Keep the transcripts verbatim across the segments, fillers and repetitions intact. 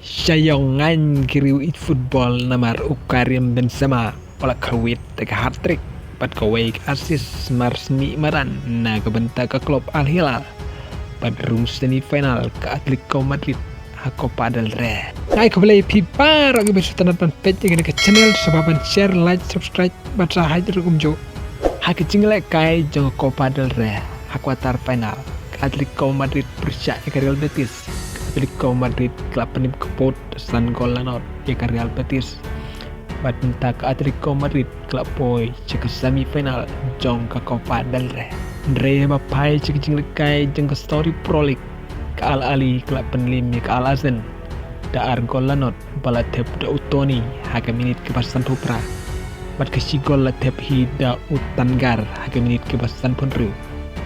Sha ïong ngan ki riew ïeit football namar u Karim Benzema u la kyrwit da ka hat-trick bad kawei ka assist mar snieh madan na ka bynta ka club Al Hilal bad rung semi final ka Atletico Madrid ha Copa del Rey. Ngai khublei phi baroh kiba sngewtynnat ban peit ïa kane ka channel, sngewbha ban share, like, subscribe bad sa hait ruh kumjuh. Ha ka jinglehkai jong ka Copa del Rey ha quarter final ka Atletico Madrid pyrshah ïa ka Real Betis. Ka Atletico Madrid ka la pynim kput san gol la nod ïa ka Real Betis. Bad mynta ka Atletico Madrid ka la poi sha ka semi final jong ka Copa del Rey. Hynrei haba phai sha ka jinglehkai jong ka Saudi Pro League, ka Al Ahly ka la pynliem ïa ka Al Ahly da ar gol la nod ba la thep da u Toney ha ka minit kaba sanphew phra. Bad ka shi gol la thep hi da u Tangar ha ka minit kaba sanphew hynriew.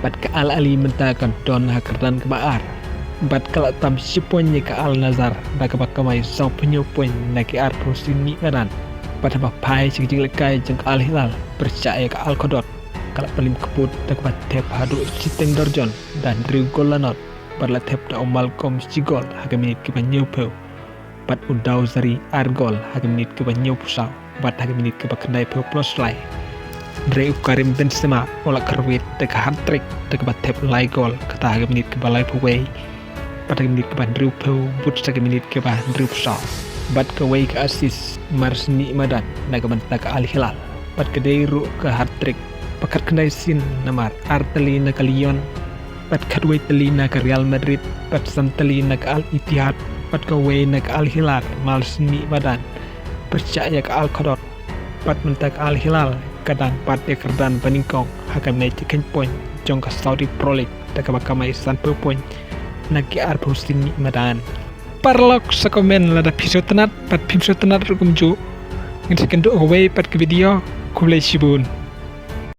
Bad ka Al Ahly mynta ka don ha ka kyrdan kaba ar. Bad ka la tam shi point ïa ka Al Nassr da kaba kamai sawphew hynñiew point na ki arphew snieh madan. Bad haba phai sha ka jinglehkai jong ka Al Hilal pyrshah ïa ka Al Khadod, ka la pynliem kput da kaba thep haduh shiteng dorjon da hynriew gol la nod. Bad la thep da u Malcom shi gol ha ka minit kaba hynñiewphew. Bad u Dewsari ar gol ha ka minit kaba hynñiewphew saw bad ha ka minit kaba khyndaiphew plus lai. Hynrei u Karim Benzema u la kyrwit da ka hat-trick da kaba thep lai gol, kata ha ka minit kaba laiphew wei bad ha ka minit kaba hynriewphew bud sa ka minit kaba hynriewphew saw. Bad kawei ka assist mar snieh madan na ka bynta ka Al Hilal. Bad ka dei ruh ka hat-trick ba khatkhyndai sien namar ar tylli na ka Lyon, bad khatwei tylli na ka Real Madrid, bad san tylli na ka Al Ittihad, bad kawei na ka Al Hilal mar snieh madan pyrshah ïa ka Al Khadod. Bad mynta ka Al Hilal ka dang bat ïa ka kyrdan banyngkong ha ka match khein point jong ka Saudi Pro League da kaba kamai sanphew point na ki arphew snieh madan. Paralok sa comment lada phi sngewtynnat bad phim sngewtynnat ruh kumjuh. Ngin sa ïakynduh ha kawei pat ka video. Khublei shibun.